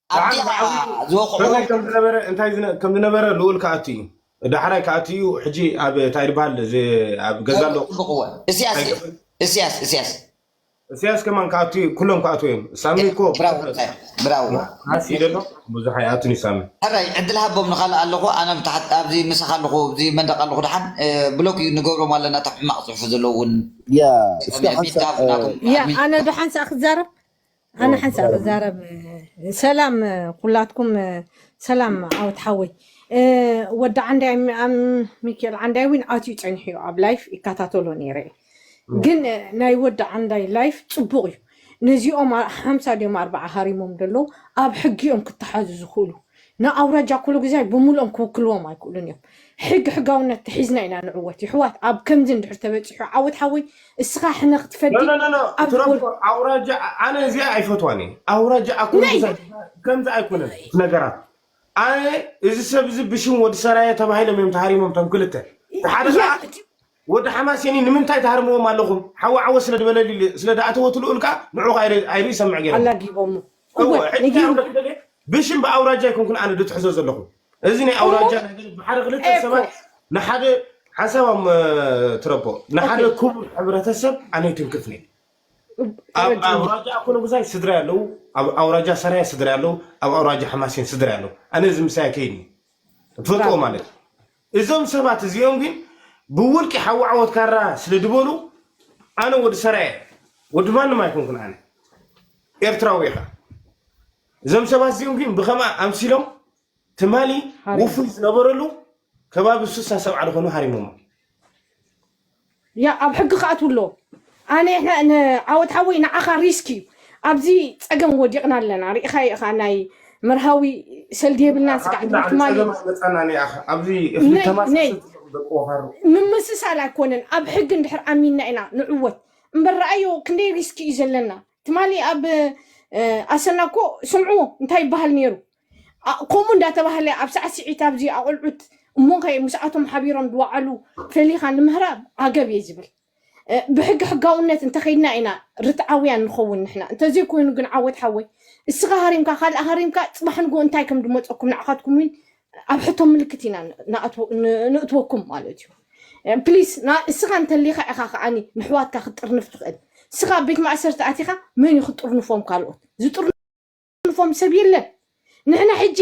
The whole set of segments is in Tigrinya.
ኣብዚኣ ዝወቕዑ ከመይ ከም ዝነበረ እንታይ ዝነ- ከም ዝነበረ ልኡል ክኣቱ እዩ። ዳሕራይ ክኣቱ እዩ። ሕጂ ኣብ እንታይ ዝበሃል እዚ ኣብ ገዛ ኣሎ። ጽቡቕ እወ። እስያስ እስያስ እስያስ እስያስ ከማን ክኣቱ እዩ። ኩሎም ክኣቱ እዮም። ሳሚ እኮ ብራው እንታይ ብራው። ኣሲ ደሎ ብዙሕ ኣይኣቱን እዩ ሳሚ። ሕራይ ዕድል ሃቦም ንኻልእ ኣለኹ። ኣነ ብታሕት ኣብዚ ምሳኻ ኣለኹ፣ ኣብዚ መንደቕ ኣለኹ። ደሓን ብሎክ እዩ ንገብሮም ኣለና። እቶም ሕማቕ ጽሑፍ ዘለዉ እውን ያ እስኪ ሓንሳእ ያ ኣነ ዶ ሓንሳእ ክዛረብ ኣነ ሓንሳእ ክዛረብ። ሰላም ኩላትኩም፣ ሰላም ዓወት ሓወይ። ወዲ ዓንዳይ ሚካኤል ዓንዳይ እውን ኣትዩ ፀኒሑ እዩ ኣብ ላይፍ ይከታተሎ ነይረ። ግን ናይ ወዲ ዓንዳይ ላይፍ ፅቡቕ እዩ። ነዚኦም ሓምሳ ድዮም ኣርባዓ ሃሪሞም ዘለዉ ኣብ ሕጊ እዮም ክተሓዙ ዝኽእሉ። ንኣውራጃ ኩሉ ግዜ ብምልኦም ክውክልዎም ኣይክእሉን እዮም። ሕግ ሕጋውነት ተሒዝና ኢና ንዕወት። ይሕዋት ኣብ ከምዚ እንድሕር ተበፂሑ ዓወት ሓወይ እስኻ ሕነ ክትፈዲ ኣብ ዝበሉ ኣውራጃ ኣነ እዚኣ ኣይፈትዋን እየ። ኣውራጃ ኣኩሉ ናይ ግዜ ከምዚ ኣይኮነን እቲ ነገራት። ኣነ እዚ ሰብ እዚ ብሽም ወዲ ሰራየ ተባሂሎም እዮም ተሃሪሞም እቶም ክልተ። እቲ ሓደ ከዓ ወዲ ሓማሴኒ ንምንታይ ትሃርምዎም ኣለኹም? ሓዊ ዓወት ስለ ዝበለሊ ስለ ዝኣተወትሉ እልካ ንዑ ኣይርኢ ሰምዕ ገይረ ኣላጊቦሞ እወ ሕጂ ነጊሩ ኣምለክ ደለ ብሽም ብኣውራጃ ኣይኮንኩን ኣነ ድትሕዞ ዘለኹ። እዚ ናይ ኣውራጃ ነገር ብሓደ ክልተ እኮ። ሰባት ንሓደ ሓሳቦም ትረቦ ንሓደ ኦኬ። ክቡር ሕብረተሰብ ኣነ ይትንክፍኒ። ኣብ ተረድኡ። ኣውራጃ ኣኮነ ጉዛይ ስድራ ያለው ኣብ ኣውራጃ ሰራያ ስድራ ያለው ኣብ ኣውራጃ ሓማሴን ስድራ ያለው ኣነ እዚ ምሳያ ከይድኒ ትፈልጥዎ ማለት እዩ። እዞም ሰባት እዚኦም ግን ብውልቂ ሓዊ ዓወት ካራ ስለ ድበሉ ኣነ ወዲ ሰራየ ወዲ ማንም ኣይኮንኩን ኣነ ኤርትራዊ ኢኻ። እዞም ሰባት እዚኦም ግን ብኸምኣ ኣምሲሎም ትማሊ ሓሪም። ውፉይ ዝነበረሉ ከባቢ ስሳ ሰብዓ ዝኾኑ ሃሪሞሞ። ያ ኣብ ሕጊ ክኣትዉ ኣለዎ። ኣነ ንዓወት ሓወይ ንዓኻ ሪስክ እዩ። ኣብዚ ፀገም ወዲቕና ኣለና። ርኢኻዮ ኢኻ ናይ መርሃዊ ሰልዲ የብልናን ስጋዕ ኣብዚ ንብል ትማሊ ጸገም ኣይመጻና ንኣኻ ኣብዚ እፍሊ ነይ- ተማሳሰልቲ ነይ። ደቂ ወኻሩ። ምምስሳል ኣይኮነን። ኣብ ሕጊ እንድሕር ኣሚንና ኢና ንዕወት። እምበር ረኣዮ ክንደይ ሪስክ እዩ ዘለና። ትማሊ ኣብ ኣሰና እኮ ስምዕዎ እንታይ ይበሃል ነይሩ። ከምኡ እንዳተባህለ ኣብ ሳዕስዒት ኣብዚ ኣቆልዑት እሞንከ ምስኣቶም ሓቢሮም ዝወዓሉ ፈሊኻ ንምህራብ ዓገብ እየ ዝብል። ብሕጊ ሕጋውነት እንተኸይድና ኢና ርትዓውያን ንኸውን ንሕና። እንተዘይኮይኑ ግን ዓወት ሓወይ እስኻ ሃሪምካ ካልእ ሃሪምካ ፅባሕ ንግሆ እንታይ ከም ዝመፀኩም ንዓኻትኩም እውን ኣብ ሕቶ ምልክት ኢና ንእትወኩም ማለት እዩ። ፕሊስ እስኻ እንተሊኻ ኢኻ ከዓኒ ንሕዋትካ ክትጥርንፍ ትኽእል። እስኻ ኣብ ቤት ማእሰርቲ ኣቲኻ መን እዩ ክጥርንፎም ካልኦት? ዝጥርንፎም ሰብ የለን። ንሕና ሕጂ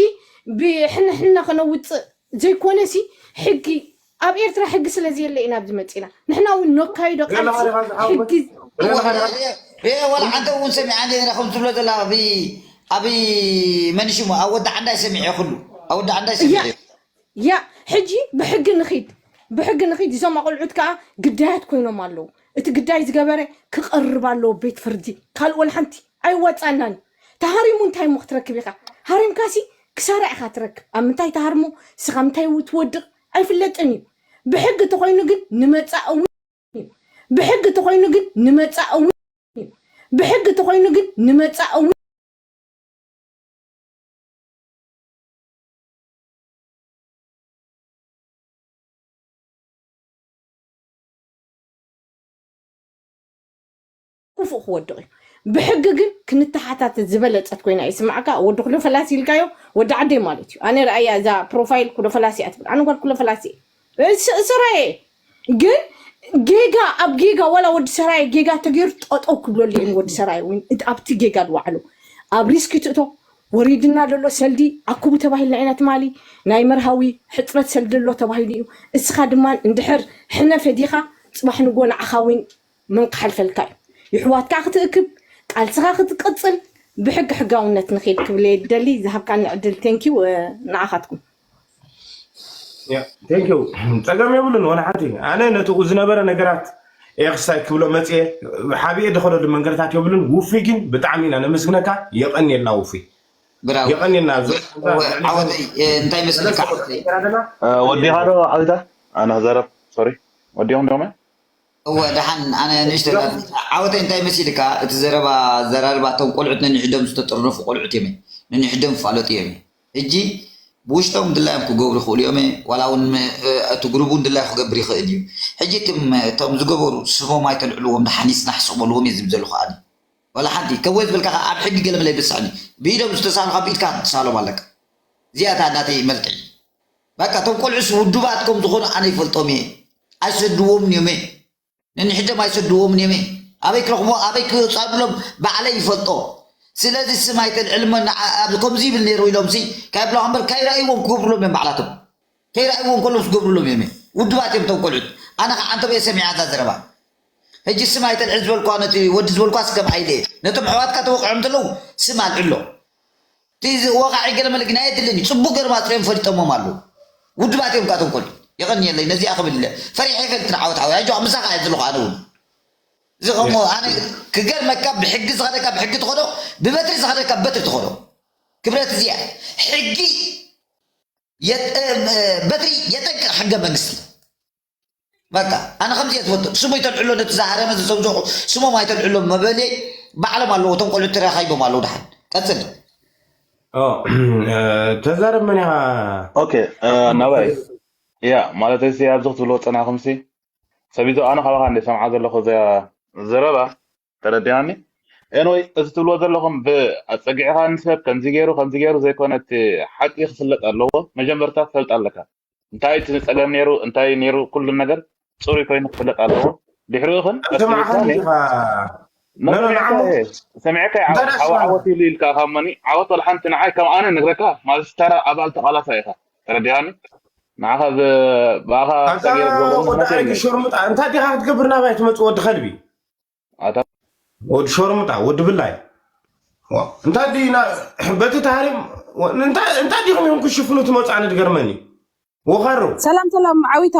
ብሕንሕና ከነውፅእ ዘይኮነሲ ሕጊ ኣብ ኤርትራ ሕጊ ስለ ዘየለ ኢና ኣብዚ መፂና። ንሕና እውን ነካይዶ ቃልሲ ሕጊ ሪኤ ወላ ሓንቲ እውን ሰሚዓ እንደ ከም ትብሎ ዘላ ኣብ መን ሽሙ ኣብ ወዲ ዓንዳይ ሰሚዐ ኩሉ ኣብ ወዲ ዓንዳይ ሰሚዐ ያ ሕጂ ብሕጊ ንኺድ ብሕጊ ንኺድ እዞም ኣቆልዑት ከዓ ግዳያት ኮይኖም ኣለዉ። እቲ ግዳይ ዝገበረ ክቐርብ ኣለዎ ቤት ፍርዲ። ካልእ ወላ ሓንቲ ኣይዋፃናን። ተሃሪሙ እንታይ እሞ ክትረክብ ኢኻ? ሃሪምካሲ ክሳራ ኢኻ ትረክብ። ኣብ ምንታይ ተሃርሞ ስኻ ምንታይ ትወድቕ ኣይፍለጥን እዩ። ብሕጊ ተኾይኑ ግን ንመፃእ እውን ብሕጊ ተኾይኑ ግን ንመፃእ እውን ብሕጊ ተኾይኑ ግን ንመፃእ እውን ክፉእ ክወድቕ እዩ። ብሕጊ ግን ክንተሓታተት ዝበለፀት ኮይና ይስማዕካ። ወዲ ኩሎ ፈላሲ ኢልካዮ ወዲ ዓደይ ማለት እዩ። ኣነ ረኣያ እዛ ፕሮፋይል ኩሎ ፈላሲ እያ ትብል። ኣነ ጓል ኩሎ ፈላሲ እየ። እስ- ስራዬ ግን ጌጋ ኣብ ጌጋ ዋላ ወዲ ሰራየ ጌጋ ተገይሩ ጠጠው ክብለሉ እዮም። ወዲ ሰራየ እውን እት- ኣብቲ ጌጋ ዝወዓሉ ኣብ ሪስክ ትእቶ ወሪድና ዘሎ ሰልዲ ኣኩቡ ተባሂልና ኢና ትማሊ ናይ መርሃዊ ሕፅረት ሰልዲ ኣሎ ተባሂሉ እዩ። እስኻ ድማ እንድሕር ሕነ ፈዲኻ ፅባሕ ንጎ ንዓኻ እውን ምን ክሓልፈልካ እዩ። ይሕዋትካ ክትእክብ ቃልስኻ ክትቅፅል ብሕጊ ሕጋውነት ንኽድ ክብል እየ ደሊ። ዝሃብካኒ ዕድል ቴንኪው ንዓኻትኩም። ቴንኪው ጸገም የብሉን። ወላ ሓንቲ ኣነ ነትኡ ዝነበረ ነገራት ኤክስታይ ክብሎ መጽኤ ሓብኤ ድኸደሉ መንገድታት የብሉን። ውፊ ግን ብጣዕሚ ኢና ነመስግነካ። የቐንየልና ውፊ ብራው የቐንየልና። ኣብዚ ዓወተይ እንታይ መስልካ ዓወተይ ወዲኻ ዶ ዓዊታ ኣነ ክዛረብ ሶሪ ወዲኹም ዶመ እወ ደሓን ኣነ ንእሽተ ዓወተይ እንታይ መሲልካ እቲ ዘረባ ኣዘራርባ እቶም ቆልዑት ነንሕዶም ዝተጠርነፉ ቆልዑት እዮም ነንሕዶም ፋለጡ እዮም ሕጂ ብውሽጦም ድላዮም ክገብሩ ይኽእሉ እዮም ዋላ እውን እቲ ግሩብ እውን ድላዩ ክገብር ይኽእል እዩ ሕጂ እቶም ዝገበሩ ስሞም ኣይተልዕልዎም ደሓን ይፅናሕ ስቕ በልዎም እየ ዝብል ዘለኹ ኣነ ዋላ ሓንቲ ከወ ዝብልካ ኣብ ሕጊ ገለ መለ ይበስሕኒ ብኢዶም ዝተሳሉ ካብ ኢድካ ትሳሎም ኣለካ። እዚኣ እታ ናተይ መልክዕ። በቃ እቶም ቆልዑስ ውዱባት ከም ዝኾኑ ኣነ ይፈልጦም እየ። ኣይሰድዎም እዮም እየ። ንንሕድም ኣይሰድዎም እዮም እየ። ኣበይ ክረኽቦ ኣበይ ክጻዱሎም ባዕለይ ይፈልጦ። ስለዚ ስም ኣይተልዕልሞ። ንዓ-፣ ኣብ ከምዚ ይብል ነይሩ ኢሎም ሲ ካብ ብላ እምበር ካይረኣይዎም ክገብሩሎም እዮም ባዕላቶም። ከይረኣይዎ እንከሎ ዝገብሩሎም እዮም። ውድባት እዮም እቶም ቆልዑት። ኣነ ከዓ እንተበየ ሰሚዓ እዛ ዘረባ። ሕጂ ስም ኣይተልዕል ዝበልኳ ነቲ ወዲ ዝበልኳ ስከም ኣይለ ነቶም ኣሕዋትካ ተወቅዖም እንተለዉ ስም ኣልዕሎ። እቲ ወቃዒ ገለ መለ ግን ኣየድልን እዩ። ፅቡቅ ገርማ ፅዮም ፈሊጠሞም ኣለዉ። ውድባት እዮም ካቶም ቆልዑ። የቐንየለይ ነዚኣ ክብል ኢለ ፈሪሐ ይፈልጥ ንዓወት ሓወይ ኣጆ ምሳኻ እየ ዘለኹ ኣነ እውን እዚ ከምኡ ኣነ ክገርመካ ብሕጊ ዝኸደካ ብሕጊ ትኸዶ ብበትሪ ዝኸደካ በትሪ ትኸዶ ክብረት እዚኣ ሕጊ የጥ- እ፣ በትሪ የጠንቅቕ ሕገ መንግስቲ። በቃ ኣነ ከምዚ እየ ዝፈልጦ። ስሙ ይተልዕሎ ነቲ ዝሃረመ ዝዘውዘቑ ስሞም ኣይተልዕሎም መበልየ ባዕሎም ኣለዎ። እቶም ቆልዑ ተረኻይቦም ኣለዉ። ድሓን ቀጽል። ኦ፣ እ፣ ተዛረብ መን ኢኻ? ኦኬ፣ እ፣ ናባይ እያ ማለት እዚ ኣብዚ ክትብልዎ ጸናኹም ሲ ሰቢዞ ኣነ ካባኻ እንደ ሰምዓ ዘለኹ ዘ- ዘረባ ተረዲናኒ። ኤንወይ እዚ ትብልዎ ዘለኹም ብኣጸጊዕኻ ንሰብ ከምዚ ገይሩ ከምዚ ገይሩ ዘይኮነ እቲ ሓቂ ክፍለጥ ኣለዎ። መጀመርታ ትፈልጥ ኣለካ እንታይ እቲ ጸገም ነይሩ እንታይ ነይሩ ኩሉ ነገር ጽሩይ ኮይኑ ክፍለጥ ኣለዎ። ድሕሪኡ ግን ኣሰማዕኻኒ ኢኻ። ሰሚዕካ ሓወ ዓወት ኢሉ ኢልካ ካብ መኒ ዓወት ወላ ሓንቲ ንዓይ ከም ኣነ ነግረካ ማለት ተራ ኣባል ተቓላሳ ኢኻ። ተረዲኻኒ? ንዓኻ ብኣኻ ኣታ ወዲ ኣይክ ሸርሙጣ እንታይ ዲኻ ክትገብር ናባይ ትመጽእ ወዲ ከልቢ? ኣታ ወዲ ሸርሙጣ ወዲ ብላይ እንታይ ዲና በቲ ታሪም እንታይ ዲኹም ኢኹም ክሽፍኑ ትመጽእ ኣነ ትገርመኒ። ወኻሩ ሰላም ሰላም ዓዊታ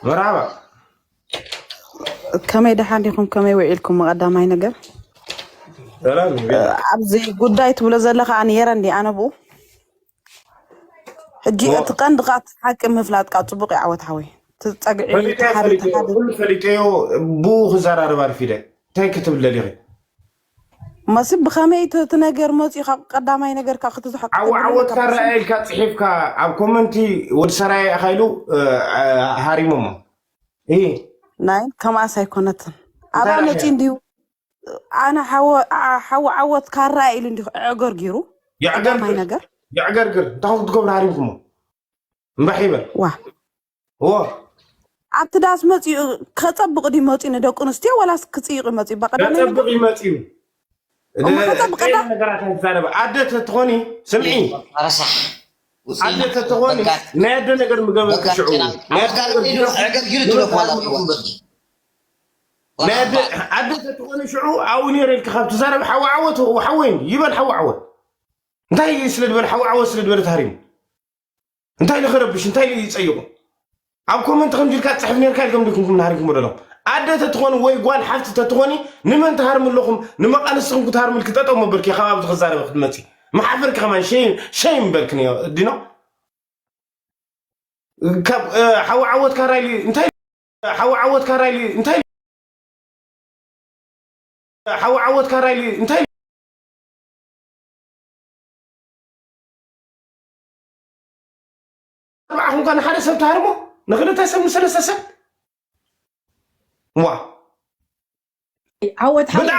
መርሓባ ከመይ ደሓን ዲኹም? ከመይ ውዒልኩም? ቀዳማይ ነገር ሰላም ኣብዚ ጉዳይ ትብሎ ዘለኻ ኣነ የረን ዲ ኣነ ብኡ ሕጂ እቲ ቀንዲ ካ ሓቂ ምፍላጥ ካ ጽቡቅ ይዓወት ሓወይ ትጸግዒ ፈሊጠዮ ፈሊጠዮ ብኡ ክዘራረብ ኣርፊደ እንታይ ክትብል ደሊኺ መሲ ብኸመይ እቲ ነገር መፂኡ ካብ ቀዳማይ ነገር ካብ ክትዝሖ ዓወ ዓወትካ ረኣየ ኢልካ ፅሒፍካ ኣብ ኮመንቲ ወዲ ሰራየ ኢኻ ኢሉ ሃሪሞሞ ናይ ከማኣስ ኣይኮነትን ኣባ መፂ እንድዩ ኣነ ሓወ ዓወትካ ረኣየ ኢሉ እንዲዩ ዕዕገር ገይሩ ቀዳማይ ነገር የዕገርግር እንታይ ክትገብሩ ሃሪምኩሞ እምባሕ ይበል ዋ እዎ ኣብቲ ዳስ መፂኡ ከፀብቕ ድዩ መፂኡ ንደቂ ኣንስትዮ ዋላስ ክፅይቕ እዩ መፂኡ በቀዳማይ ከፀብቕ እዩ መፂኡ እሞ ከፀብቕ ዳ ነገራት ኣይትዛረብ ኣደ ተትኾኒ ስምዒ ረሳሕ ኣደ ተትኾኒ ናይ ኣደ ነገር ምገበርኪ ሽዑ ናይ ኣደ ነገር ምገበርኪ ናይ ኣደ ኣደ ተትኾኒ ሽዑ ኣብኡ ነይረ ኢልኪ ካብ ትዛረብ ሓዊ ዓወት ሓወይን ይበል ሓዊ ዓወት እንታይ ስለ ዝበለ ሓዊ ዓወት ስለ ዝበለ ተሃሪሙ እንታይ ንኽረብሽ እንታይ ይፀይቑ ኣብ ኮመንት ከምዚ ኢልካ ትፅሕፍ ነርካ ኢልኩም ዲኩም ናሃሪኩም ደሎም ኣደ ተትኾኑ ወይ ጓል ሓፍቲ ተትኾኒ ንመን ትሃርሙ ኣለኹም ንመቃንስትኹም ክትሃርሙ ኢልኪ ጠጠው መበልኪ ካብ ኣብዚ ክዛረበ ክትመፂ መሓፈርኪ ከማን ሸይም በልክን ዲኖ ካብ ሓዊ ዓወት ካራይሊ እንታይ ሓዊ ዓወት ካራይሊ እንታይ ሓዊ ዓወት ካራይሊ እንታይ ኣርባዕኹም ከ ንሓደ ሰብ ትሃርሞ ንክልተ ሰብ ንሰለስተ ሰብ ዋ ዓወት ሓወይ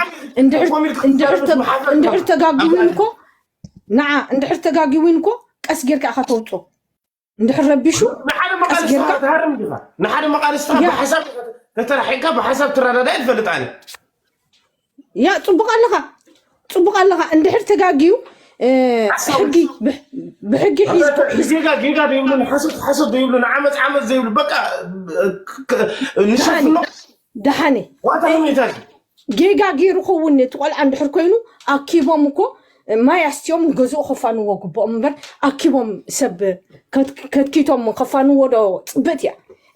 እንድሕር ተጋጊውን እኮ ንዓ እንድሕር ተጋጊውን እኮ ቀስ ጌርካ ኢኻ ተውፅኦ እንድሕር ረቢሹ ንሓደ መቃልስቲ ትሃርም ዲኻ ንሓደ መቃልስቲ ብሓሳብ ተተራሒቅካ ብሓሳብ ትረዳዳእ ትፈልጥ ኣነ ያ ፅቡቅ ኣለኻ ፅቡቅ ኣለኻ እንድሕር ተጋግዩ ሕጊ ብሕጊ ሒዝካ ጌጋ ጌጋ ዘይብሉ ንሓሶት ሓሶት ዘይብሉ ንዓመፅ ዓመፅ ዘይብሉ በቃ ንሸፍኖ ደሓነ ዋታ ሁኔታ ጌጋ ገይሩ ኸውን እቲ ቆልዓ እንድሕር ኮይኑ ኣኪቦም እኮ ማይ ኣስትዮም ንገዝኡ ከፋንዎ ግብኦም እምበር ኣኪቦም ሰብ ከትኪቶም ከፋንዎ ዶ ፅብእት እያ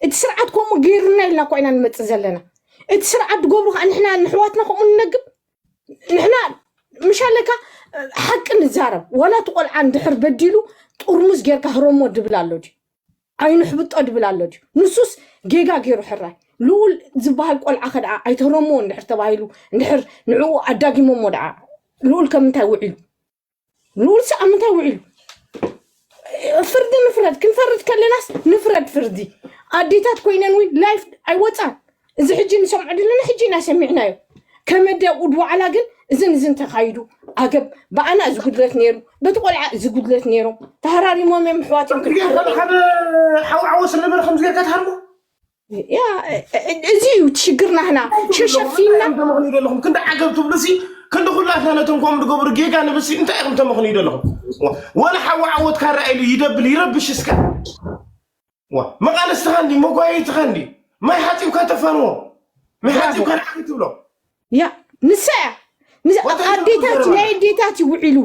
እቲ ስርዓት ከምኡ ገይሩና ኢልና እኳ ኢና ንመፅእ ዘለና እቲ ስርዓት ዝገብሩ ከዓ ንሕና ንሕዋትና ከምኡ ንነግብ ንሕና ምሽ ኣለካ ሓቂ ንዛረብ ዋላ እቲ ቆልዓ እንድሕር በዲሉ ጥርሙዝ ጌርካ ህረሞ ድብል ኣሎ ድዩ ኣይኑ ሕብጦ ድብል ኣሎ ድዩ ንሱስ ጌጋ ገይሩ ሕራይ ልኡል ዝበሃል ቆልዓ ከደኣ ኣይትህረምዎ እንድሕር ተባሂሉ እንድሕር ንዕኡ ኣዳጊሞሞ ደኣ ልኡል ከም ምንታይ ውዒሉ ልኡል ሰኣ ምንታይ ውዒሉ ፍርዲ ንፍረድ ክንፈርድ ከለናስ ንፍረድ ፍርዲ ኣዴታት ኮይነን እውን ላይፍ ኣይወፃን እዚ ሕጂ ንሰምዖ ዘለና ሕጂ ኢና ሰሚዕናዮ ከመደ ውድ ዋዕላ ግን እዝን እዝን ተኻይዱ ኣገብ ብኣና እዚ ጉድለት ነይሩ፣ በቲ ቆልዓ እዚ ጉድለት ነይሮም ተሃራሪሞም እዮም ኣሕዋት እዮም ክልተ ሓደ ሓው ዓወት ስለነበረ ከምዚ ጌርካ ትሃርሞ ያ እዚ እዩ እቲ ሽግርና ህና ሸሸፊና ተመኽንዩ ዘለኹም ክንዲ ዓገብ ትብሉ ሲ ክንዲ ኩላትና ነቶም ከምኡ ዝገብሩ ጌጋ ንብል ሲ እንታይ ኢኹም ተመኽንዩ ዘለኹም ወላ ሓው ዓወት ካራ ኢሉ ይደብል ይረብሽ እስከ ዋ መቓለስትኻ እንዲ መጓየይትኻ እንዲ ማይ ሓፂብካ ተፋንዎ ማይ ሓፂብካ ንዓኺ ትብሎ ያ ንሳ እያ ንሳ ኣዴታት ናይ ኣዴታት ይውዒሉ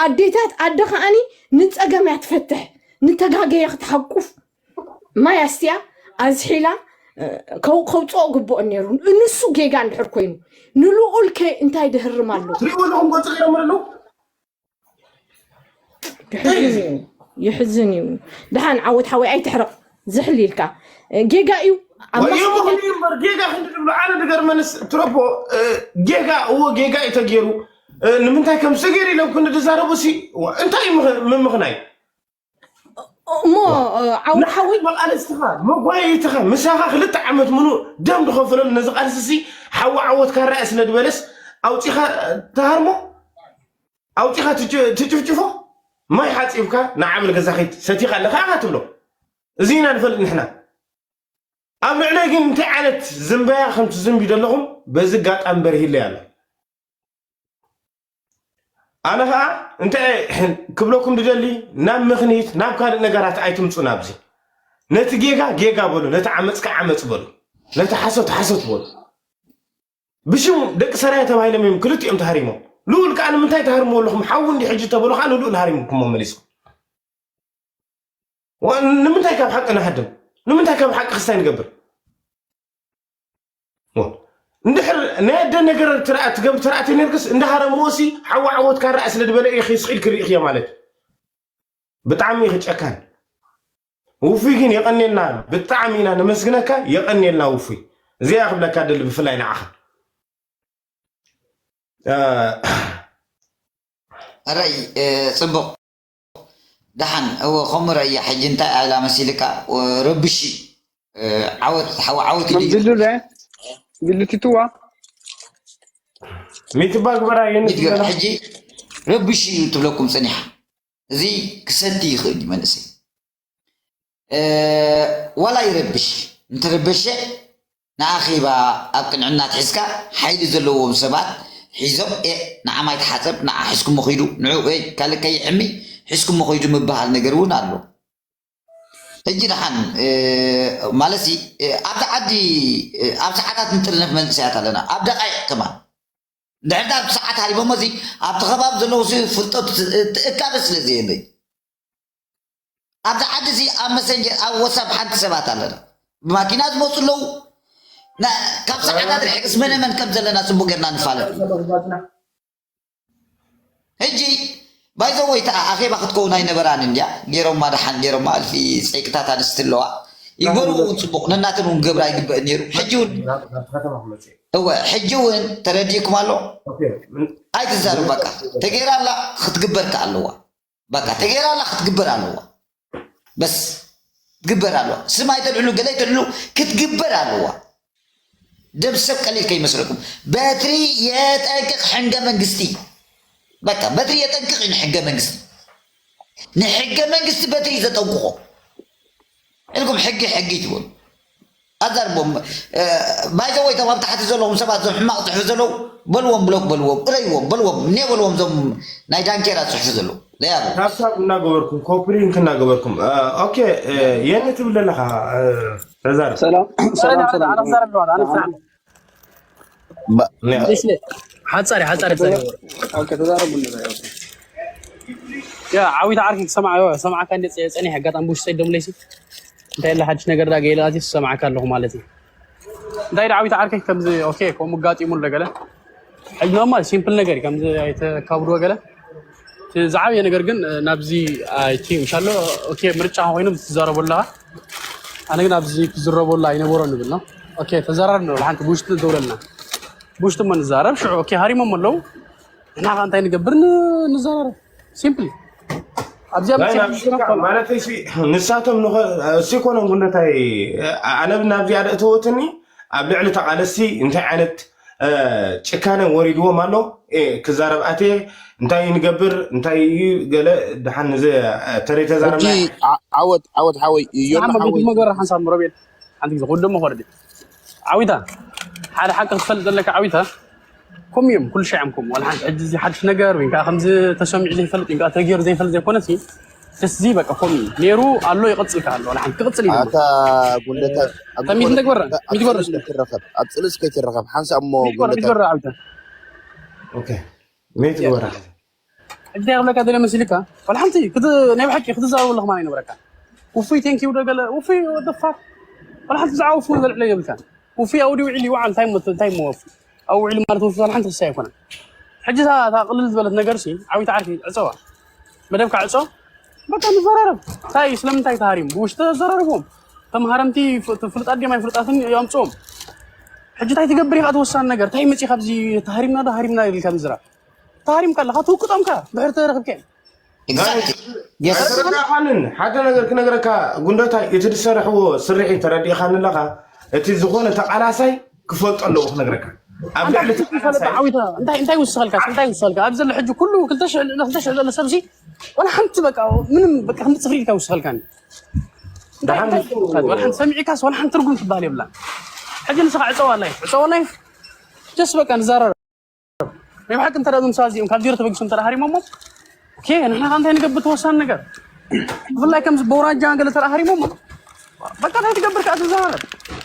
ኣዴታት ኣደ ከዓኒ ንፀገም እያ ትፈትሕ ንተጋገየ ክትሓቁፍ ማይ ኣስትያ ኣዝሒላ ከውፅኦ ግብኦ ነይሩ ንሱ ጌጋ እንድሕር ኮይኑ ንልኡል ከ እንታይ ድህርም ኣሎ ትሪእዎ ኣለኹም ገፁ ገይሮም ኣለዉ ይሕዝን እዩ። ደሓን ዓወት ሓወይ ኣይትሕረቕ ዝሕል ኢልካ ጌጋ እዩ። ኣብ ማስ- ይምኽኒ እምበር ጌጋ ክንዲ ዝብሉ ኣነ ዝገርመንስ ትረቦ እ፣ ጌጋ እዎ ጌጋ እዩ ተገይሩ እ፣ ንምንታይ ከም ዝገይሩ ኢሎም ክንዲ ዝዛረቡ ሲ ዋ፣ እንታይ እዩ ምኽ- ምምኽናይ እሞ እ፣ ዓወት ሓወይ መቃለስትኻ መጓየይትኻ ምሳኻ ክልተ ዓመት ምኑ ደም ዝኸፈለሉ ነዚ ቃልሲ ሲ ሓዊ ዓወት ካራያ ስለ ዝበለስ ኣውፂኻ እ፣ ትሃርሞ ኣውፂኻ ትጭ- ትጭፍጭፎ ማይ ሓፂብካ ንዓብል ገዛ ከይድ ሰቲኻ ኣለካ ኢኻ ትብሎ እዚ ኢና ንፈልጥ ንሕና ኣብ ልዕለይ ግን እንታይ ዓይነት ዝንበያ ከም ትዝንቢ ዘለኹም በዚ ጋጣሚ በርሂለይ ኣሎ ኣነ ከዓ እንታይ ክብለኩም ድደሊ ናብ ምኽኒት ናብ ካልእ ነገራት ኣይትምፁ ናብዚ ነቲ ጌጋ ጌጋ በሉ ነቲ ዓመፅካ ዓመፅ በሉ ነቲ ሓሶት ሓሶት በሉ ብሽም ደቂ ሰራየ ተባሂሎም እዮም ክልቲኦም ተሃሪሞም ልኡል ከዓ ንምንታይ ተሃርምዎ ኣለኹም ሓዊ እንዲ ሕጂ ተበሉ ከዓ ንልኡል ሃሪምኩሞ መሊስኩም ንምንታይ ካብ ሓቂ ንሃድም ንምንታይ ካብ ሓቂ ክስታይ ንገብር እንድሕር ናይ ኣደ ነገር ትርኣ ትገብር ትርኣ ተነርክስ እንዳሃረምዎ ሲ ሓዊ ዓወት ካረኣ ስለ ዝበለ እዩ ስኢል ክርኢ ክዮ ማለት እዩ ብጣዕሚ ኢኺ ጨካን ውፉይ ግን የቐንየልና ብጣዕሚ ኢና ነመስግነካ የቐንየልና ውፉይ እዚኣ ክብለካ ደሊ ብፍላይ ንዓኻ ኣራይ ጽቡቕ ደሓን እወ ከምኡ ረእያ ሕጂ እንታይ ኣላ መሲልካ ረብሺ ዓወት ሓዊ ዓወት እዩ ድዩ? ቢሉ ለ ቢሉ ቲትዋ ሚትባ ግበራ የንስ ይትገር ሕጂ ረብሽ እዩ ትብለኩም ፀኒሓ እዚ ክሰቲ ይኽእል እዩ መንእሰይ እ፣ ዋላ ይረብሽ እንተረበሸ ንኣኼባ ኣብ ቅንዕና ትሒዝካ ሓይሊ ዘለዎም ሰባት ሒዞም ኤ ንዓማይ ተሓፀብ ንዓ ሒዝኩሞ ኺዱ ንዑ ወይ ካልእ ከይዕሚ ሒዝኩሞ ኺዱ ምበሃል ነገር እውን ኣሎ ሕጂ ደሓን ማለት ኣብዚ ዓዲ ኣብ ሰዓታት ንጥርነፍ መንእሰያት ኣለና ኣብ ደቃይቅ ከማን ድሕርዳ ኣብ ሰዓት ሃሪቦሞ እዚ ኣብቲ ከባቢ ዘለዉ ፍልጠቱ እካበ ስለ ዘየለይ ኣብዚ ዓዲ እዚ ኣብ መሰንጀር ኣብ ወሳብ ሓንቲ ሰባት ኣለና ብማኪና ዝመፁ ኣለዉ ካብ ሰዓታት ርሕቅስ መነመን ከም ዘለና ፅቡቅ ጌርና ንፋለጥ ሕጂ ባይዘወይ ተኣ ኣኼባ ክትከውን ኣይነበራን እንድያ ገይሮማ ደሓን ገይሮማ እልፊ ፀይቅታት ኣንስቲ ኣለዋ ይገርዎ እውን ፅቡቅ ነናተን እውን ገብራ ይግበእ ነይሩ ሕጂ እውን እወ ሕጂ እውን ተረዲእኩም ኣሎ ኣይትዛሩ በቃ ተገይራ ኣላ ክትግበር ከ ኣለዋ በቃ ተገይራ ኣላ ክትግበር ኣለዋ በስ ትግበር ኣለዋ ስም ኣይተልዕሉ ገለ ኣይተልዕሉ ክትግበር ኣለዋ ደም ሰብ ቀሊል ከይመስለኩም በትሪ የጠንቅቕ ሕገ መንግስቲ በቃ በትሪ የጠንቅቕ እዩ ንሕገ መንግስቲ ንሕገ መንግስቲ በትሪ ዘጠንቅቖ ኢልኩም ሕጊ ሕጊ ትበሉ ኣዛርቦም ባይዘወይ ቶም ኣብ ታሕቲ ዘለኹም ሰባት ዞም ሕማቕ ፅሑ ዘለዉ በልዎም ብሎክ በልዎም እረይዎም በልዎም እኔ በልዎም ዞም ናይ ዳንኬራ ፅሑ ዘለዉ ለያቡ ታብታብ እናገበርኩም ኮፕሊንክ እናገበርኩም ኦኬ የኒ ትብል ኣለኻ ተዛር ሰላም ሰላም ሰላም ሓፃሪ ሓፃሪ ተዛረቡ ያ ዓዊት ዓርኪ ክሰምዓ ሰማዕካ እንደ ፀኒሕ ኣጋጣሚ ብውሽጢ ሰይዶም ለይሲ እንታይ ለ ሓድሽ ነገር ዳ ገይለ ኣትዩ ሰማዕካ ኣለኹ ማለት እዩ እንታይ ዳ ዓዊት ዓርኪ ከምዚ ኦኬ ከምኡ ጋጢሙ ኣሎ ገለ ሕጂ ኖርማል ሲምፕል ነገር እዩ ከምዚ ኣይተካብድዎ ገለ እቲ ዝዓበየ ነገር ግን ናብዚ ኣይቲ ምሻሎ ኦኬ ምርጫ ኮይኖም ትዛረቡ ኣለኻ ኣነ ግን ኣብዚ ክዝረበሉ ኣይነበሮ ንብል ነው ኦኬ ተዘራር ነው ሓንቲ ብውሽጢ ደውለልና ብውሽጢ እሞ ንዛረብ ሽዑ ኦኬ ሃሪሞም ኣለዉ ንሕና ከ እንታይ ንገብር ንዘራረብ ሲምፕሊ ኣብዚኣ ማለት ንሳቶም እሲ ኮነ ጉነታይ ኣነ ናብዚኣ ደእተወትኒ ኣብ ልዕሊ ተቃለሲ እንታይ ዓይነት እ፣ ጭካነ ወሪድዎም ኣሎ። እ፣ ክዛረብ ኣትየ እንታይ ንገብር እንታይ እዩ ገለ ደሓን ንዘ ተረይ ተዛረብና። ዓወት ዓወት ሓወይ፣ ዮና ሓወይ። መግበራ ሓንሳብ ምሮቤል ሓንቲ ግዜ ክወደሞ ኮርዲ ዓዊታ ሓደ ሓቂ ክትፈልጥ ዘለካ ዓዊታ። ኮም እዮም ኩሉ ሻዕም ኮም ዋላ ሓንቲ ሕጂ እዚ ሓድሽ ነገር ወይ ከዓ ከምዚ ተሰሚዑ ዘይፈልጥ ወይ ከዓ ተገይሩ ዘይፈልጥ ዘይኮነሲ። ደስ እዚ በቃ ኮም እዩ ነይሩ ኣሎ ይቐጽል ከ ኣሎ ዋላ ሓንቲ ክቕጽል እዩ። ኣታ ጉንደታ ተሚት ንተግበራ ሚትግበራ ትረኸብ ኣብ ጽልስ ከይትረኸብ ሓንሳብ እሞ ሚትግበራ ሚትግበራ ዓዊታ። ኦኬ፣ ሜት ግበራ። እንታይ ክብለካ ደለ መሲልካ ዋላ ሓንቲ ክት ናይ ብሓቂ ክትዛረቡ ኣለኹ ማን ይነብረካ። ውፉይ ቴንኪው ዶ ገለ ውፉይ ወደፋት ዋላ ሓንቲ ዝዓወፉ ዘልዕለ የብልካ። ውፉይ ኣውዲ ውዕል ይውዓል እንታይ ሞ እንታይ ሞ ወፉ ኣው ውዕል ማለት ወፉ ዋላ ሓንቲ ክሳይ ኣይኮነ። ሕጂ እታ እታ ቅልል ዝበለት ነገር ሲ ዓዊት ዓርኪ ዕፀዋ መደብካ ዕፆ። በቃ ንዘራረብ እንታይ ስለምንታይ ተሃሪሙ ብውሽጢ ተዘራርብዎም። ተምሃረምቲ ፍ- ፍሉጣት ድዮም ኣይፍሉጣትን የምፅኦም። ሕጂ እንታይ ትገብር ኢኻ ትወሳኒ ነገር እንታይ መፂ ካብዚ ተሃሪምና ዶ ሃሪምና ኢልካ ምዝራብ። ተሃሪምካ ኣለካ ትውቅጦም ከ ድሕሪ ተረክብካ እዮም። Exactly. Yes. ኣይተረዳእካንን። ሓደ ነገር ክነግረካ ጉንደታይ፣ እቲ ዝሰርሕዎ ስርሒት ተረዲእካኒ ኣለኻ። እቲ ዝኾነ ተቃላሳይ ክፈልጦ ኣለዎ ክነግረካ። ኣብ ኣንታ ልዕሊ ትፈልጥ ተቃላሳይ ዓዊታ እንታይ እንታይ ውስኸልካ እንታይ ውስኸልካ ኣብ ዘሎ ሕጂ ኩሉ ክልተ ሽሕ ልዕሊ ክልተ ሽሕ ዘሎ ሰብሲ ወላ ሓንቲ በቃ ምንም በቃ ክንዲ ጽፍሪ ኢልካ ውስኸልካኒ። እንታይ ደሓን እንታይ ንሱ ትውስኸል? ወላ ሓንቲ ሰሚዕካስ ወላ ሓንቲ ትርጉም ትበሃል የብላን። ሕጂ ንስኻ ዕጸዋ ላይፍ ዕጸዋ ላይፍ ጀስ በቃ ንዛረብ። ናይ ብሓቂ እንተ ደኣ እዞም ሰባት እዚኦም ካብ ዜሮ ተበጊሶም እንተ ደኣ ሃሪሞሞ ኦኬ ንሕና ከ እንታይ ንገብር ተወሳኒ ነገር ብፍላይ ከምዚ በውራጃ ገለ እንተ ደኣ ሃሪሞሞ በቃ እንታይ ትገብር ከኣ ትዘራረብ።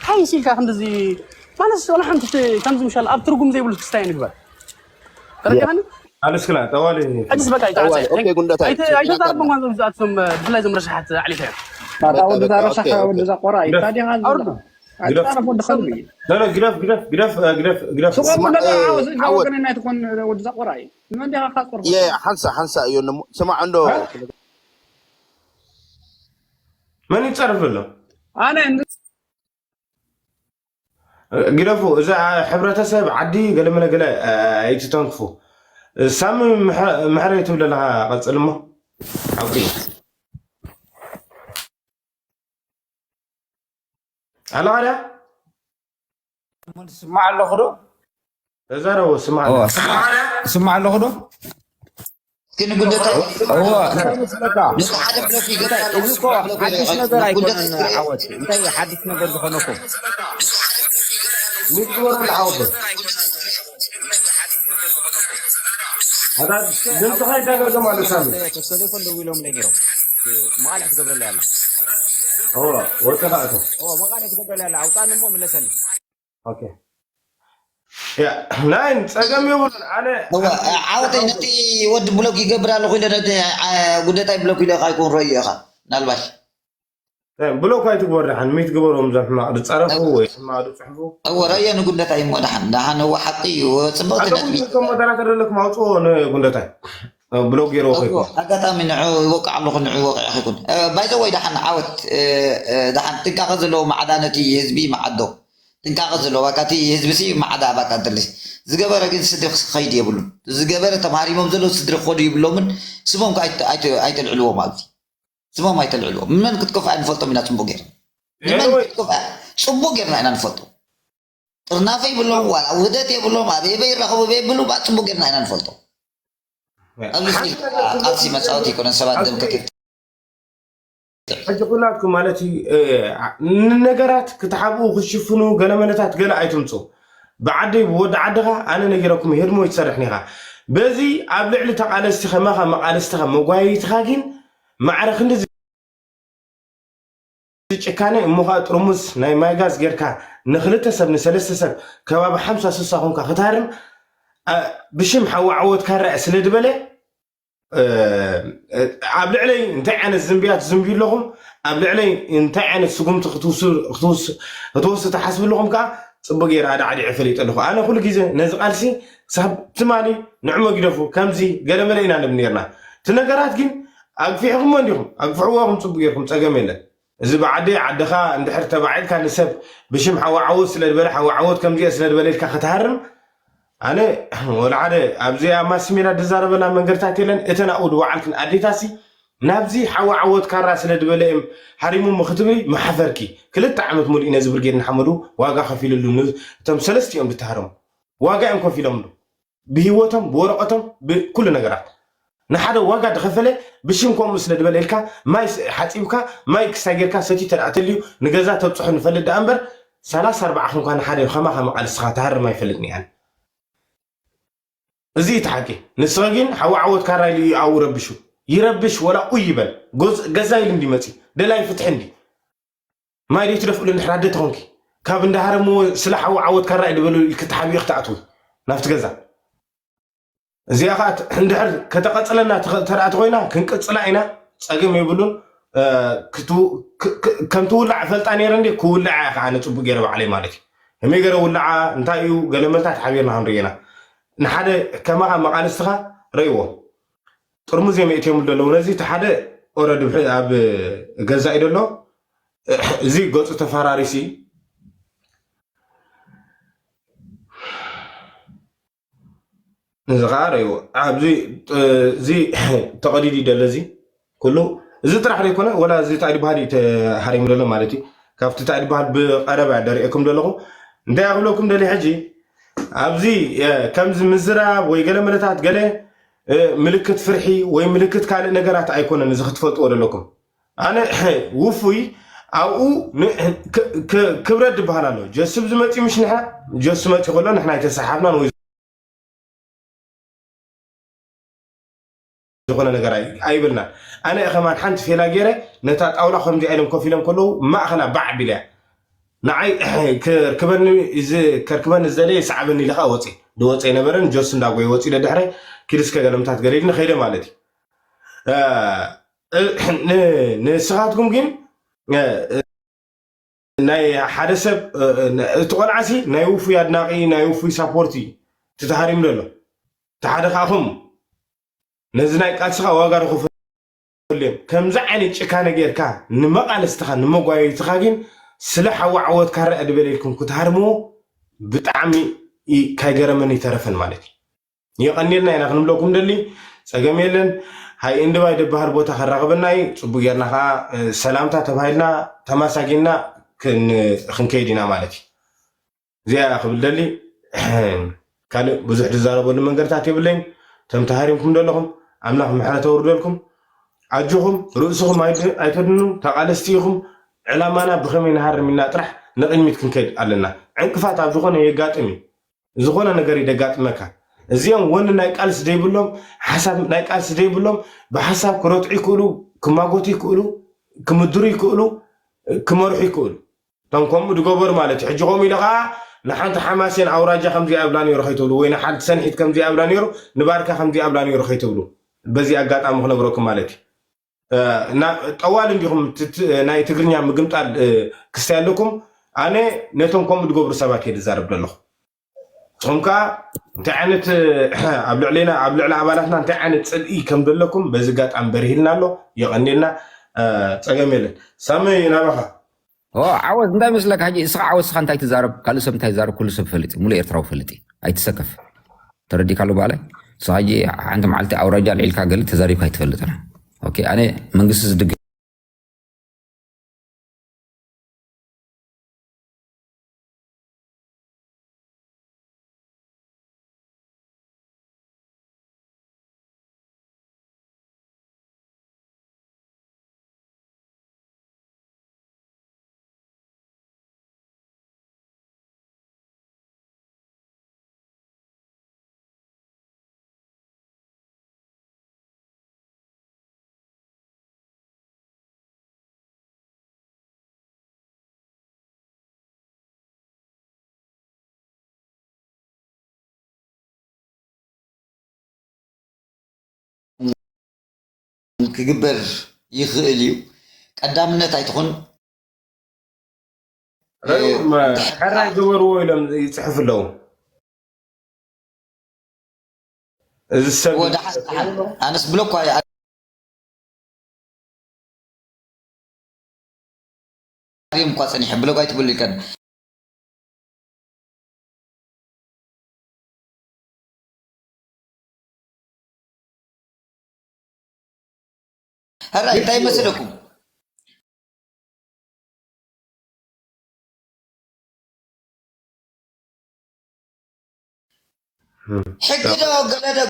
ሓይሲ ኢልካ ክንድዚ ማለት ወላ ሓንቲ ት- ከምዚ ምሻል ኣብ ትርጉም ዘይብሉ ክስታይ ንግበር ተረዲኻኒ። ኣልስክላ ጠዋሊ ሕጅስ በቃ እዋል ኦኬ ጉንደታይ ኣይተዛረቦም ዞም ዝኣቶም ብፍላይ ዞም ረሳሓት ዓሊፈ እዮም። ማታ ወዲ በቃ ዛረሳኻ ኦኬ ወዲ ዛቆራ እዩ ግደፍ ታዲኻ ግደፍ ኣይተዛረፍ ወዲ ከልቢ እዩ። ኖ ኖ ግደፍ ግደፍ ግደፍ ግደፍ ግደፍ ስቆም ስማ- ደቀ እ፣ ዓወት እዛ ዓወት ወገን ናይ ትኾን ወዲ ዛቆራ እዩ። ንመን ዲኻ ካቆርኩ? የ ሓንሳ ሓንሳ እዮ ነሞ ስማዕ እንዶ መን ይጸርፍ ዘሎ? ኣነ እንድ- ግደፉ። እዛ ሕብረተሰብ ዓዲ ገለመለ ገለ ኣይትተንክፉ። ሳሚ ምሕረ ትብል ኣለኻ ቀጽል እሞ ሓቂ ኣለኻ ድያ? ስማዕ ኣለኹ ዶ? ተዛረቦ ስማዕ እወ፣ ኣለኻ። ስማዕ ስማዕ ኣለኹ ዶ? ግን ጉንደታይ እወ፣ ንሱ ሓደ ብሎክ ይገጣ እዚ እኮ ሓድሽ ነገር ኣይኮነን። ዓወት እንታይ ሓድሽ ነገር ዝኾነኩም? ሚት ግበሩ ለዓወት። ኣታ ድምፅኻ ይዳገርገም ኣሎ ሳሚ። ተሰሊፎም ደው ኢሎም ለይ ነይሮም። መቓልዕ ትገብረለይ ኣላ። እወ፣ ወጥኻ እቶ። እወ፣ መቓልዕ ትገብረለይ ኣላ። ኣውጣኒ እሞ ምለሰኒ። ኦኬ። ያ፣ ናይ ጸገም የብሉን። ኣነ እወ፣ ዓወተይ ነቲ ወዲ ብሎክ ይገብር ኣለኹ ኢለ ነቲ ዓ- ጉደታይ ብሎክ ኢለ ካይኮን ረዩ ኢኻ ምናልባሽ እ፣ ብሎክ ኣይትግበር ደሓን። ሚት ግበሮም እዞም ሕማቕ ዝጸረፉ ወይ ሕማቕ ዝጽሕፉ። እወ ረዮ ንጉደታይ እሞ ደሓን ደሓን እወ ሓቂ እዩ እወ ጽብቕቲ ኣቶም ነጥቢ ከም ሞደራተር ዘለኩም ኣውፅኦ ንጉንደታይ። እ፣ ብሎክ ገይርዎ እወ ከይኮን ኣጋጣሚ ንዑ ይወቅዕ ኣለኹ ንዑ ይወቅዕ ይኹን እ፣ ባይዘወይ ደሓን ዓወት እ፣ እ፣ ደሓን ጥንቃቐ ዘለዎ ማዕዳ ነቲ ህዝቢ ማዓዶ ጥንቃቐ ዘለዎ ባካ እቲ ህዝቢ ሲ ማዓዳ ባካ እንተለስ ዝገበረ ግን ስድሪ ክኸይድ የብሉን ዝገበረ ተማሪሞም ዘለዉ ስድሪ ክኸዱ ይብሎምን ስሞም ከ ኣይተ- ኣይተ- ኣይተልዕልዎም ኣብዚ ስሞም ኣይተልዕልዎም መን ክትከፉ ኣይንፈልጦም ኢና ፅቡቅ ጌርና ንመን ኤኒወይ ክትከፉ ጽቡቅ ጌርና ኢና ንፈልጦ ጥርናፈ ይብሎም ዋላ ውህደት የብሎም ኣበይ በይ ይራኸቡ በይ ብሉ ባ ጽቡቅ ጌርና ኢና ንፈልጦ ኣብዚ ሓንቲ ስኒ ነገር ክብለኩም ቃልሲ መጻወት ይኮነን ሰባት ደም ኣብዚ ከፊል ሕጂ ኩላትኩም ማለት እዩ እ፣ ንነገራት ክትሓብኡ ክትሽፍኑ ገለ መለታት ገለ ኣይትምፁ። ብዓዲ ብወዲ ዓድኻ ኣነ ነጊረኩም ሄድሞ ይትሰርሕን ኢኻ። በዚ ኣብ ልዕሊ ተቓለስቲ ከማኻ መቓልስትኻ መጓየይትኻ ግን ማዕረ ክንዲ ጭካነ እሞ ከዓ ጥርሙዝ ናይ ማይ ጋዝ ጌርካ ንክልተ ሰብ ንሰለስተ ሰብ ከባቢ ሓምሳ ስሳ ኮንካ ክትሃርም አ፣ ብሽም ሓዊ ዓወት ካራ ስለ ዝበለ እ፣ እ፣ ኣብ ልዕለይ እንታይ ዓይነት ዝንብያ ትዝንብዩ ኣለኹም ኣብ ልዕለይ እንታይ ዓይነት ስጉምቲ ክትውስ- ክትውስ- ክትወስዱ ትሓስቡ ኣለኹም ከዓ ፅቡቅ ገይረ ኣዳዕዲዐ ፈሊጠ ኣለኹ ኣነ ኩሉ ግዜ ነዚ ቃልሲ ክሳብ ትማሊ ንዕሞ ግደፉ ከምዚ ገለመለ ኢና ንብል ነርና እቲ ነገራት ግን ኣግፊሕኹሞ እንዲኹም ኣግፍሕዎ ኹም ፅቡቅ ገይርኩም ፀገም የለን እዚ ብዓዲ ዓድኻ እንድሕር ተባዒልካ ንሰብ ብሽም ሓዊ ዓወት ስለ ዝበለ ሓዊ ዓወት ከምዚኦ ስለ ዝበለ ኢልካ ክትሃርም ኣነ ወላ ሓደ ኣብዚ ኣብ ማስ ሜዳ ዝዛረበላ መንገድታት የለን እተን ኣብኡ ዝወዓልክን ኣዴታሲ ናብዚ ሓዊ ዓወት ካራ ስለ ዝበለ እዮም ሃሪሙሞ ክትብሊ መሓፈርኪ ክልተ ዓመት ሙሉእ ነዚ ብርጌድ ንሓመዱ ዋጋ ከፊልሉ ን- እቶም ሰለስቲኦም ዝተሃረሙ ዋጋ እዮም ከፊሎምሉ፣ ብህይወቶም፣ ብወረቐቶም፣ ብኩሉ ነገራት። ንሓደ ዋጋ ዝኸፈለ ብሽም ከምኡ ስለ ዝበለ ኢልካ ማይ ስ- ሓፂብካ፣ ማይ ክስታይ ጌርካ ሰትዩ ተደኣተልዩ ንገዛ ተብፅሑ ንፈልጥ ደኣ እምበር፣ ሰላሳ ኣርባዓ ክንኳ ንሓደ ከማኻ መቓልስኻ ትሃርም ኣይፈልጥን እየ ኣነ። እዚ እዩ እቲ ሓቂ። ንስኻ ግን ሓዊ ዓወት ካራ ኢሉ እዩ ኣብኡ ረብሹ። ይረብሽ ወላ ኡይ ይበል። ጎዝ- ገዛ ኢሉ እንዲ መፂ ደላይ ፍትሒ እንዲ ማይ ደይ ትደፍእሉ እንድሕር ኣደ ተኾንኪ፣ ካብ እንዳሃረምዎ ስለ ሓዊ ዓወት ካራ እዩ ዝበሉ ኢልኪ ተሓቢኡ ክትኣትዊ ናብቲ ገዛ። እዚኣ ከዓ ት- እንድሕር ከተቐፅለና ትኸ- ተደኣ ተኾይና ክንቅፅላ ኢና፣ ፀገም የብሉን። እ፣ ክትው- ክ- ክ- ከም ትውላዕ ፈልጣ ነይረ እንዴ፣ ክውልዓ እያ ከዓ ኣነ ፅቡቅ ገይረ ባዕለይ ማለት እዩ። ከመይ ገይረ ውልዓ እንታይ እዩ ገለ መልታት ሓቢርና ክንርኢ ኢና። ንሓደ ከማኻ መቓልስትኻ ረእይዎ። ጥርሙዝ እዮም የእትዮምሉ ዘለዉ። ነዚ እቲ ሓደ ኦረድ ብሕ- ኣብ ገዛኢ ደሎ እዚ ገፁ ተፈራሪሲ እዚ ከዓ ረእይዎ ኣብዚ እዚ ተቐዲዱ ደሎ እዚ ኩሉ እዚ ጥራሕ ዘይኮነ ወላ እዚ እንታይ ዝበሃል እዩ ተሃሪሙ ዘሎ ማለት እዩ። ካብቲ እንታይ ዝበሃል ብቐረባ ደሪኤኩም ዘለኹ እንታይ ክብለኩም ደሊ ሕጂ ኣብዚ ከምዚ ምዝራብ ወይ ገለ መለታት ገለ ምልክት ፍርሒ ወይ ምልክት ካልእ ነገራት ኣይኮነን። እዚ ክትፈልጥዎ ዘለኩም ኣነ ውፉይ ኣብኡ ክብረት ዝበሃል ኣሎ። ጀስብ ዝመፂ ምሽ ንሕና ጀሱ መፂ ከሎ ንሕና ኣይተሰሓብናን ወይ ዝኾነ ነገር ኣይብልና። ኣነ ከማን ሓንቲ ፌላ ገይረ ነታ ጣውላ ከምዚ ኢሎም ኮፍ ኢሎም ከለዉ ማእኸላ ባዕ ቢልያ ንዓይ ከርክበኒ እዚ ከርክበኒ ዝደለየ ሰዓበኒ ኢለ ከዓ ወፂ ድወፀ ኣይነበረን። ጆስ እንዳጎየ ወፂ ደድሕረ ኪድስከ ገለምታት ገለ ኢልኒ ከይደ ማለት እዩ። ንስኻትኩም ግን ናይ ሓደ ሰብ እቲ ቆልዓሲ ናይ ውፉይ ኣድናቂ ናይ ውፉይ ሳፖርት እዩ ትተሃሪም ዘሎ እቲ ሓደ ከዓ ከምኡ ነዚ ናይ ቃልስኻ ዋጋ ረኽፈሉ እዮም። ከምዚ ዓይነት ጭካነ ጌርካ ንመቓልስትኻ ንመጓየይትኻ ግን ስለ ሓዊ ዓወት ካረአ ድበለ ኢልኩም ክትሃርምዎ ብጣዕሚ ካይገረመን ይተረፈን ማለት እዩ። የቐንየልና ኢና ክንብለኩም ደሊ ጸገም የለን። ሃይ እንድባይ ደባህር ቦታ ከራኽበና እዩ። ጽቡቅ ጌርና ከዓ ሰላምታ ተባሂልና ተማሳጊና ክንከይድ ኢና ማለት እዩ። እዚኣ ክብል ደሊ ካልእ ብዙሕ ዝዛረበሉ መንገድታት የብለይን። ተም ተሃሪምኩም ዘለኹም ኣምላኽ ምሕረት ኣውርደልኩም። ኣጆኹም ርእስኹም ኣይተድኑ ተቓለስቲ ኢኹም። ዕላማና ብኸመይ ንሃርም ኢልና ጥራሕ ንቕድሚት ክንከይድ ኣለና። ዕንቅፋት ኣብ ዝኾነ የጋጥም እዩ። ዝኾነ ነገር ይደጋጥመካ። እዚኦም ወኒ ናይ ቃልሲ ዘይብሎም ሓሳብ ናይ ቃልሲ ዘይብሎም ብሓሳብ ክረትዑ ይክእሉ፣ ክማጎቱ ይክእሉ፣ ክምድሩ ይክእሉ፣ ክመርሑ ይክእሉ። እቶም ከምኡ ዝገበሩ ማለት እዩ። ሕጂ ከምኡ ኢለ ከዓ ንሓንቲ ሓማሴን ኣውራጃ ከምዚኣ ኣብላ ነይሩ ከይትብሉ ወይ ንሓንቲ ሰንሒት ከምዚኣ ኣብላ ነይሩ ንባርካ ከምዚኣ ኣብላ ነይሩ ከይትብሉ በዚ ኣጋጣሚ ክነግረኩም ማለት እዩ። ጠዋል እንዲኹም ናይ ትግርኛ ምግምጣል ክስታይ ኣለኩም። ኣነ ነቶም ከምኡ ዝገብሩ ሰባት እየ ዝዛረብ ዘለኹ። ንስኹም ከዓ እንታይ ዓይነት ኣብ ልዕሌና ኣብ ልዕሊ ኣባላትና እንታይ ዓይነት ፅልኢ ከም ዘለኩም በዚ ጋጣሚ በሪሂልና ኣሎ። የቐንየልና። ፀገም የለን። ሳመይ ናባኻ። ዓወት እንታይ መስለካ ሕጂ እስኻ ዓወት እስኻ እንታይ ትዛረብ ካልእ ሰብ እንታይ ትዛረብ ኩሉ ሰብ ፈልጥ ሙሉእ ኤርትራዊ ፈልጥ ኣይትሰከፍ። ተረዲካሉ ባለ ንስኻ ሕጂ ሓንቲ መዓልቲ ኣውራጃ ልዒልካ ገለ ተዛሪብካ ኣይትፈልጥና። ኣነ መንግስቲ ዝድግ ክግበር ይኽእል እዩ። ቀዳምነት ኣይትኹን። ሕራይ ግበርዎ ኢሎም ይፅሕፉ ኣለዉ። እዚ ሰብ ኣነስ ብሎ እኳ እኳ ፀኒሐ ብሎ ኣይትብሉ ይቀን ሕራይ እንታይ ይመስለኩም? ሕጊ ዶ ገለ ዶ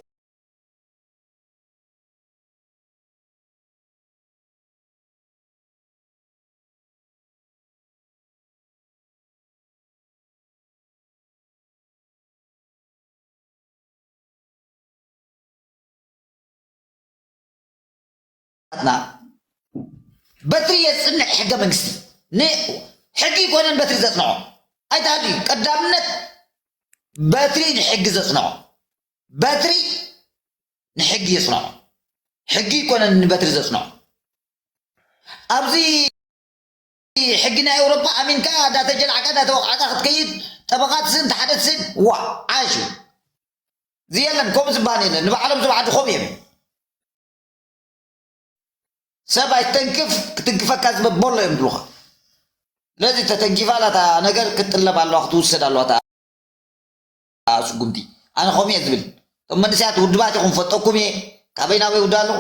ና በትሪ የጽንዕ ሕገ መንግስቲ። ን-፣ ሕጊ ይኮነን በትሪ ዘጽንዖ። ኣይተሃልዩ። ቀዳምነት በትሪ ንሕጊ ዘጽንዖ። በትሪ ንሕጊ የጽንዖ። ሕጊ ይኮነን ንበትሪ ዘጽንዖ። ኣብዚ ሕጊ ናይ ኤውሮጳ ኣሚንካ እንዳተጀላዕካ እንዳተወቕዓካ ክትከይድ፣ ጠበቓ ትስእን፣ ተሓደ ትስእን፣ ዋ፣ ዓሽ እዩ። እዚ የለን፣ ከምኡ ዝበሃል የለን። ንባዕሎም ዝባዕዱ ከምኡ እዮም። ሰብ ኣይትተንክፍ፣ ክትንክፈካ ዝበቦሎ እዮም ዝብሉኻ። ስለዚ ተተንኪፋ ላታ ነገር ክትጥለብ ኣለዋ፣ ክትውሰድ ኣለዋ። ስጉምቲ። ኣነ ከምኡ እየ ዝብል። እቶም መንእሰያት ውድባት ኢኹም፣ ፈጠኩም እየ። ካበይ ናበይ ውዳ ኣለኹ።